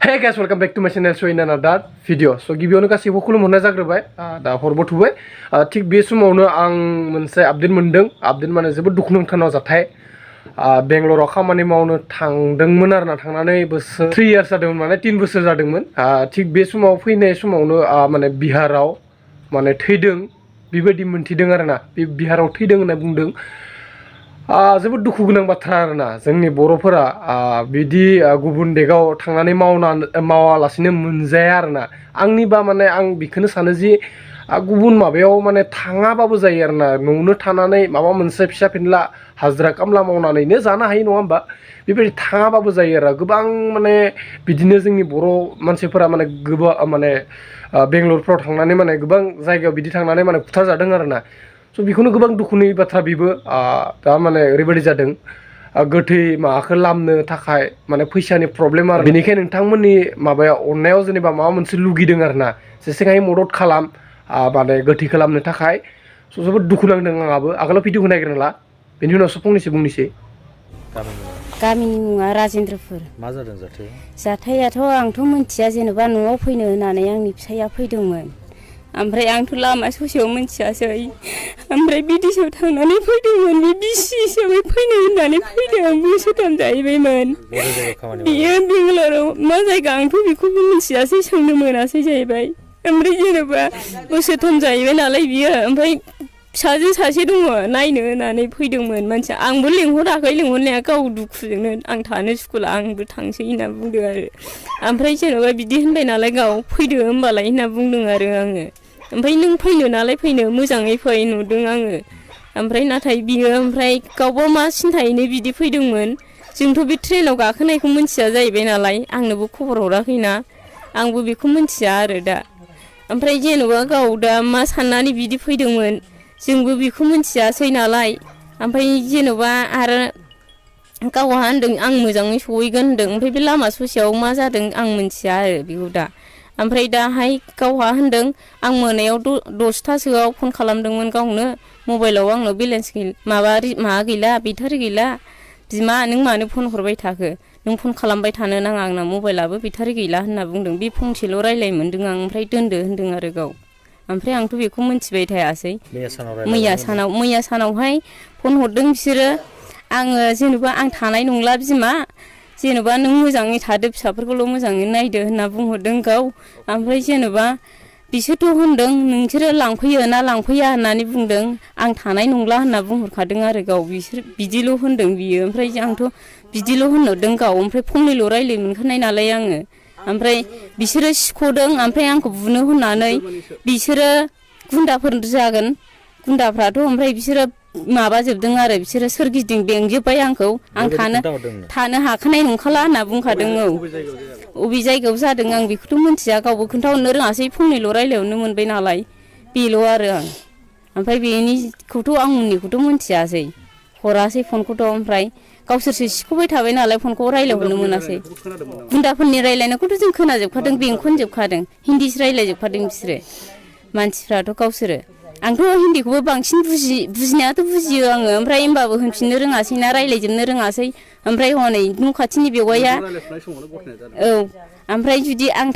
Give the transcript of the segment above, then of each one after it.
Hey guys, welcome back to my channel. So in another video. So गिबियावनो गासैबो खुलुमहरनाय जाग्रोबाय दा हरबो थुबाय थिग बे समावनो आं मोनसे आपडेट मोनदों आपडेट माने जोबोद दुखुनांथाव जाथाय बेंगलराव खामानि मावनो थांदोंमोन आरोना थांनानै बोसोर 3 इयार्स जादोंमोन माने 3 बोसोर जादोंमोन थिग बे समाव फैनाय समावनो माने बिहाराव माने थैदों बेबायदि मोनथिदों आरोना बे बिहाराव थैदों होनना बुंदों जोबोद दुखु गोनां बाथ्रा आरोना जोंनि बर'फोरा बिदि गुबुन देगाव थांनानै मावालासिनो मोनजाया आरोना आंनिबा माने आं बेखौनो सानो जि गुबुन माबायाव माने थाङाबाबो जायो आरोना न'आवनो थानानै माबा मोनसे फिसा फिनला हाजिरा खामला मावनानैनो जानो हायो नङा होमबा बेबायदि थाङाबाबो जायो आरो गोबां माने बिदिनो जोंनि बर' मानसिफोरा माने गोबां माने बेंगलरफ्राव थांनानै माने गोबां जायगायाव बिदि थांनानै माने बुथारजादों आरोना स' बेखौनो गोबां दुखुनि बाथ्रा बेबो दा माने ओरैबायदि जादों गोथै माबाखौ लामनो थाखाय माने फैसानि प्रब्लेम आरो बेनिखायनो नोंथांमोननि माबाया अननायाव जेनेबा माबा मोनसे लुगैदों आरोना जेसेबां हायो मदद खालाम माने गोथै खालामनो थाखाय स' जोबोद दुखु नांदों आंहाबो आगोलाव भिडिअखौ नायग्रोला बेनि उनावसो फंनैसो बुंनोसै गामिनि मुङा राजेन्द्रपुर मा जादों जाथाया? जाथायाथ' आंथ' मिथिया जेनेबा न'आव फैनो होननानै आंनि फिसाइया फैदोंमोन ओमफ्राय आंथ' लामा ससेयाव मिथियासै ओमफ्राय बिदेशआव थांनानै फैदोंमोन बे बिसि हिसाबै फैनो होननानै फैदों बोसोरथाम जाहैबायमोन बियो बेंगालराव मा जायगा आंथ' बेखौबो मिथियासै सोंनो मोनासै जाहैबाय ओमफ्राय जेनेबा बोसोरथाम जाहैबाय नालाय बियो ओमफ्राय फिसाजो सासे दङ नायनो होननानै फैदोंमोन मानसिया आंबो लेंहराखै लेंहरनाया गाव दुखुजोंनो आं थानो सुखुला आंबो थांसै होनना बुंदों आरो ओमफ्राय जेनेबा बिदि होनबाय नालाय गाव फैदो होमबालाय होनना बुंदों आरो आङो ओमफ्राय नों फैनो नालाय फैनो मोजाङै फै नुदों आङो ओमफ्राय नाथाय बियो ओमफ्राय गावबा मा सिन्थायैनो बिदि फैदोंमोन जोंथ' बे ट्रेनाव गाखोनायखौ मिथिया जाहैबाय नालाय आंनोबो खबर हराखैना आंबो बेखौ मिथिया आरो दा ओमफ्राय जेनेबा गाव दा मा साननानै बिदि फैदोंमोन जोंबो बेखौ मिथियासै नालाय ओमफ्राय जेनेबा आरो गावहा होनदों आं मोजाङै सहैगोन होनदों ओमफ्राय बे लामा ससेयाव मा जादों आं मिथिया आरो बेखौ दा ओमफ्राय दाहाय गावहा होनदों आं मोनायाव 10थासोआव फन खालामदोंमोन गावनो मबाइलाव आंनाव बेलेन्स माबा गैला बेटारि गैला बिमा नों मानो फन हरबाय थाखो नों फन खालामबाय थानो नाङा आंना मबाइलाबो बेटारि गैला होनना बुंदों बे फंसेल' रायलाय मोन्दों आं ओमफ्राय दोनदो होनदों आरो गाव ओमफ्राय आंथ' बेखौ मिथिबाय थायासै मैया सानावहाय फन हरदों बिसोरो आङो जेनेबा आं थानाय नंला बिमा जेनेबा नों मोजाङै थादो फिसाफोरखौल' मोजाङै नायदो होनना बुंहरदों गाव ओमफ्राय जेनेबा बिसोरथ' होनदों नोंसोरो लांफैयो ना लांफैया होननानै बुंदों आं थानाय नंला होनना बुंहरखादों आरो गाव बिसोर बिदिल' होनदों बियो ओमफ्राय आंथ' बिदिल' होनहरदों गाव ओमफ्राय फंनैल' रायलाय मोनखानाय नालाय आङो ओमफ्राय बिसोरो सिख'दों ओमफ्राय आंखौ बुनो होननानै बिसोरो गुन्दाफोर जागोन गुन्दाफ्राथ' ओमफ्राय बिसोरो माबाजोबदों आरो बिसोरो सोरगिदिं बेंजोब्बाय आंखौ आं थानो हाखानाय नंखाला होनना बुंखादों औ अबे जायगायाव जादों आं बेखौथ' मिथिया गावबो खोन्थाहरनो रोङासै फंनैल' रायलायहरनो मोनबाय नालाय बेल' आरो आं ओमफ्राय बेनिखौथ' आं उननिखौथ' मिथियासै हरासै फनखौथ' ओमफ्राय गावसोरसो सिख'बाय थाबाय नालाय फनखौ रायलायहरनो मोनासै गुन्दाफोरनि रायलायनायखौथ' जों खोनाजोबखादों बेंखनजोबखादों हिन्दीसो रायलायजोबखादों बिसोरो मानसिफ्राथ' गावसोरो आंथ' हिन्दीखौबो बांसिन बुजिनायाथ' बुजियो आङो ओमफ्राय होमबाबो होनफिननो रोङासै ना रायलायजोबनो रोङासै ओमफ्राय हनै न' खाथिनि बेवाइया औ ओमफ्राय जुदि आं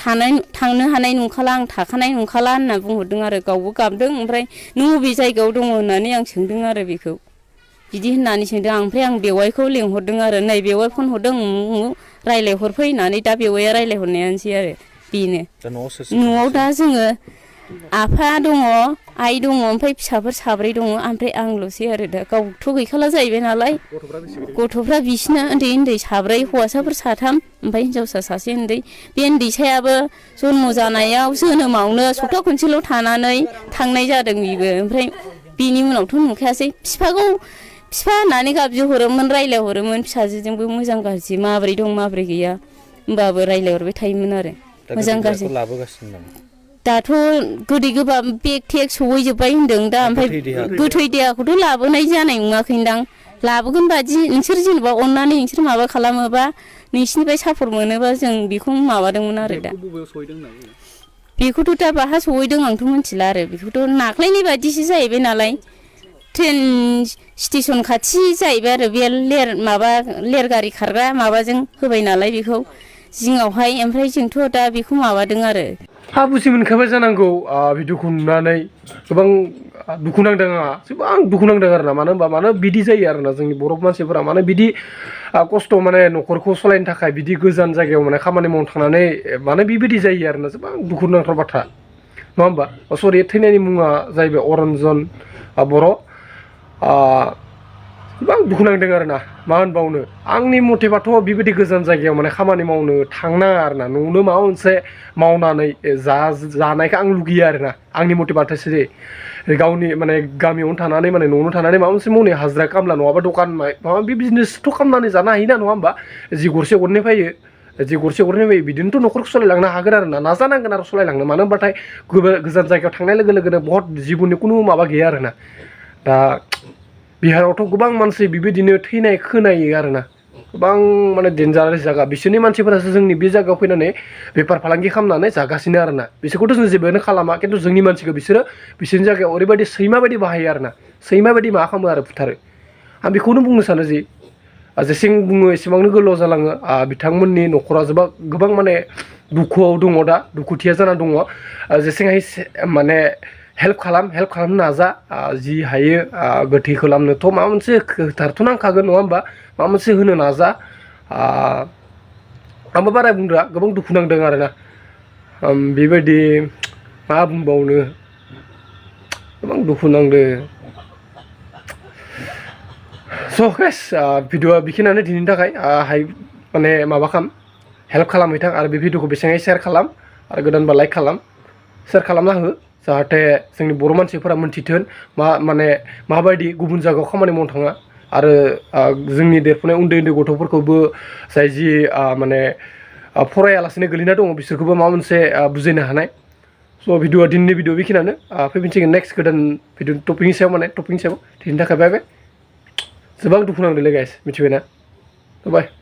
थांनो हानाय नंखाला आं थाखानाय नंखाला होनना बुंहरदों आरो गावबो गाबदों ओमफ्राय नों बबे जायगायाव दङ होननानै आं सोंदों आरो बेखौ बिदि होननानै सोंदों आं ओमफ्राय आं बेवाइखौ लेंहरदों आरो नै बेवाइ फन हरदों रायलायहरफै होननानै दा बेवाइया रायलायहरनायानोसै आरो बेनो न'आव दा जोङो आफा दङ आइ दङ ओमफ्राय फिसाफोर 3 दङ ओमफ्राय आंल'सै आरो दा गावथ' गैखाला जाहैबाय नालाय गथ'फ्रा बिसिना उन्दै 3 हौवासाफोर 3 ओमफ्राय हिनजावसा सासे उन्दै बे उन्दैसायाबो जन्म जानायाव जोनोमावनो सप्ता खनसेल' थानानै थांनाय जादों बेबो ओमफ्राय बेनि उनावथ' नुखायासै बिफा होननानै गाबज्रिहरोमोन रायलायहरोमोन फिसाजोजोंबो मोजां गाज्रि माब्रै दं माब्रै गैया होमबाबो रायलायहरबाय थायोमोन आरो मोजां गाज्रि दाथ' गोदै गोबाब बेग टेग सहैजोब्बाय होनदों दा ओमफ्राय गोथै देहाखौथ' लाबोनाय जानाय नङाखैदां लाबोगोन बादि नोंसोर जेनेबा अननानै नोंसोर माबा खालामोबा नोंसिनिफ्राय सापर्ट मोनोबा जों बेखौ माबादोंमोन आरो दा बेखौथ' दा बाहा सहैदों आंथ' मिथिला आरो बेखौथ' नाख्लायनाय बादिसो जाहैबाय नालाय ट्रेन स्टेसन खाथि जाहैबाय आरो बे लेर गारि खारग्रा माबाजों होबाय नालाय बेखौ जिङावहाय ओमफ्राय जोंथ' दा बेखौ माबादों आरो हा बुजि मोनखाबाय जानांगौ भिडिअखौ नुनानै गोबां दुखु नांदों आंहा गोबां दुखु नांदों आरो ना मानो बिदि जायो आरो ना जोंनि बर' मानसिफोरा मानो बिदि खस्थ' माने न'खरखौ सालायनो थाखाय बिदि गोजान जायगायाव माने खामानि मावनो थांनानै मानो बिबायदि जायो आरो ना गोबां दुखु नांथाव बाथ्रा नङा होमबा सरि थैनायनि मुङा जाहैबाय अरन्जन बर' गोबां दुखु नांदों आरो ना मा होनबावनो आंनि मथेबाथ' बेबायदि गोजान जायगायाव माने खामानि मावनो थांनाङा आरो ना न'आवनो माबा मोनसे मावनानै जानायखौ आं लुगैयो आरो ना आंनि मथेबाथ'सो गावनि माने गामियावनो थानानै माने न'आवनो थानानै माबा मोनसे मावनो हाजिरा खामला नङाबा दखान माबा बे बिजनेसथ' खालामनानै जानो हायोना नङा होमबा जि गरसे गरनै फैयो जि गरसे गरनै फैयो बिदिनोथ' न'खरखौ सालायलांनो हागोन आरो ना नाजानांगोन आरो सालायलांनो मानो होनबाथाय गोजान जायगायाव थांनाय लोगो लोगोनो बहुत जिबननि खुनु माबा गैया आरो ना दा बिहारावथ' गोबां मानसि बेबायदिनो थैनाय खोनायो आरो ना गोबां माने डेन्जारास जायगा बिसोरनि मानसिफोरासो जोंनि बे जायगायाव फैनानै बेफार फालांगि खालामनानै जागासिनो आरो ना बिसोरखौथ' जों जेबोआनो खालामा खिन्थु जोंनि मानसिखौ बिसोरनि जायगायाव ओरैबायदि सैमा बायदि बाहायो आरो ना सैमा बायदि माबा खालामो आरो बुथारो आं बेखौनो बुंनो सानो जि जेसें बुङो एसेबांनो गोलाव जालाङो बिथांमोननि न'खरा गोबां माने दुखुआव दङ दा दुखुथिया जाना दङ जेसेंहाय माने हेल्प खालामनो नाजा जि हायो गोथै खालामनोथ' माबा मोनसे होथारथ' नांखागोन नङा होमबा माबा मोनसे होनो नाजा आंबो बारा बुंद्रा गोबां दुखु नांदों आरो ना बेबायदि मा बुंबावनो गोबां दुखु नांदों स' गाइस भिडिअआ बेखिनियानो दिनैनि थाखाय माने माबा हेल्प खालामहैथां आरो बे भिडिअखौ बेसेबां शेयार खालाम आरो गोदानबा लाइक खालाम शेयार खालामना हो जाहाथे जोंनि बर' मानसिफोरा मोन्थिथों माने माबायदि गुबुन जायगायाव खामानि मावनो थाङा आरो जोंनि देरफुनाय उन्दै गथ'फोरखौबो जाय जि माने फरायालासेनो गोलैना दङ बिसोरखौबो माबा मोनसे बुजायनो हानाय स' भिडिअआ दिनैनि भिडिअ बेखिनियानो फैफिनसिगोन नेक्स्ट गोदान भिडिअ टपिकनि सायाव दिनैनि थाखाय बाय गोबां दुखु नांदोंलै गाइस मिथिबायना बाय